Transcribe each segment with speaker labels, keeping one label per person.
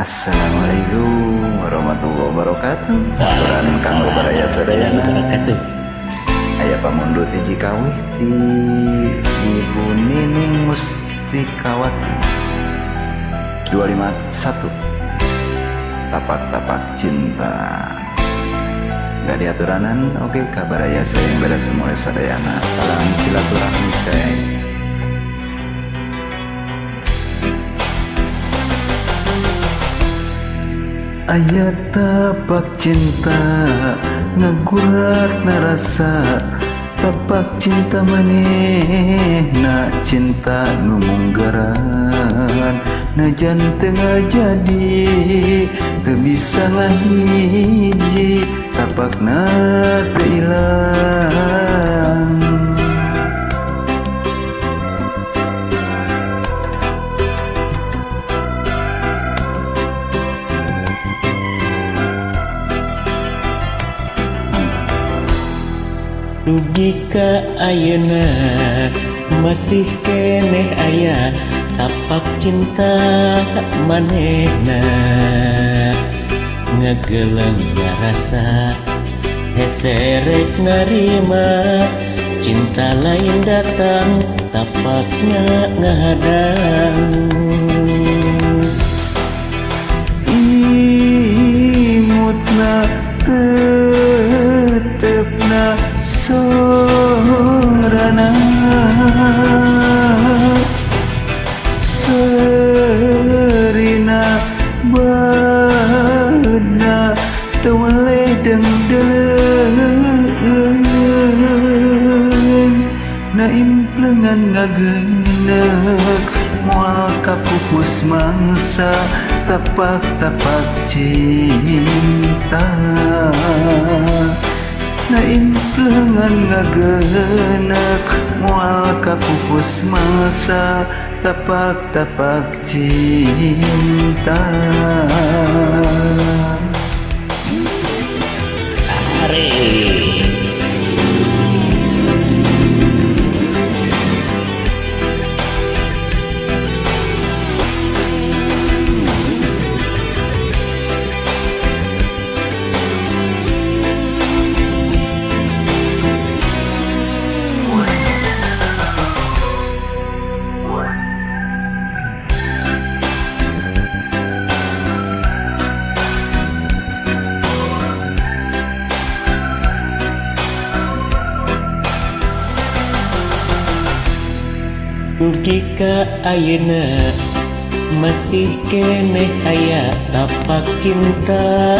Speaker 1: Assalamualaikum warahmatullahi wabarakatuh. Aturan kanggo baraya sadayana. Aya pamundut hiji kawih ti Ibu Nining Mustikawati 251 Tapak-tapak cinta. Gak diaturanan, oke kabaraya sayang pada semua sadayana. Salam silaturahmi sayang. Aya tapak cinta ngagurat narasa, tapak cinta manehna cinta nu munggaran. Najan teu ngajadi teu bisa ngahiji, tapakna teu ilang.
Speaker 2: Dugi ka ayeuna masih keneh aya tapak cinta manehna, ngegeleng rasa heserek narima, cinta lain datang tapakna ngahadang.
Speaker 1: Imutna tetepna sorana, serina badna teu weleh dengdeleun, na implengan ngagenek moal kapupus mangsa tapak-tapak cinta. Na implengan ngagenek moal kapupus mangsa tapak-tapak cinta.
Speaker 2: Are. Dugi ka ayeuna masih keneh aya tapak cinta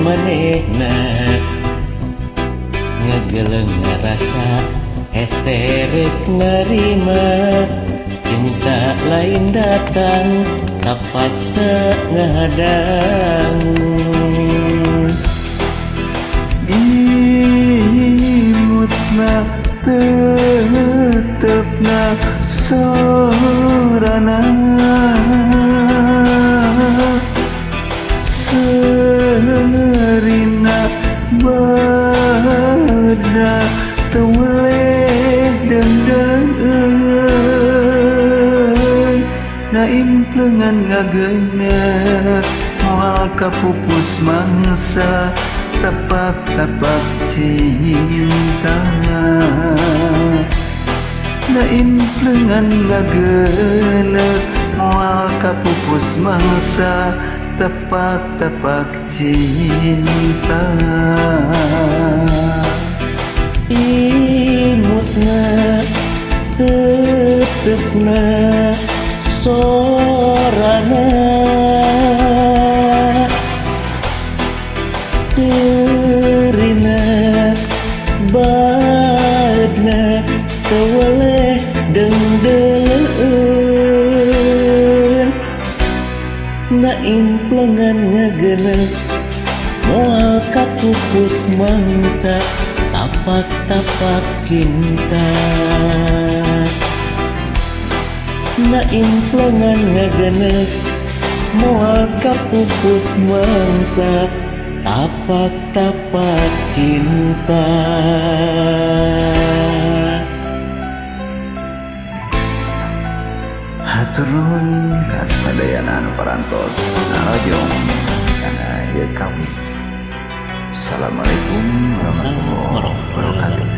Speaker 2: manehna, ngegeleng rasa heserek narima, cinta lain datang tapakna ngahadang.
Speaker 1: Imutna tetepna sorana, serina badna teu weleh dengdeleun, na implengan ngagenek moal kapupus mangsa tapak-tapak cinta. Na implengan ngagenek moal kapupus mangsa tapak-tapak cinta.
Speaker 2: Imutna tetepna sorana, serina badna teu weleh dengdeleun, na implengan ngagenek moal kapupus mangsa tapak-tapak cinta. Na implengan ngagenek moal kapupus mangsa tapak-tapak cinta.
Speaker 1: Hatur nuhun kasadayana anu parantos ngarojong kana ieu kawih. Assalamualaikum warahmatullahi wabarakatuh.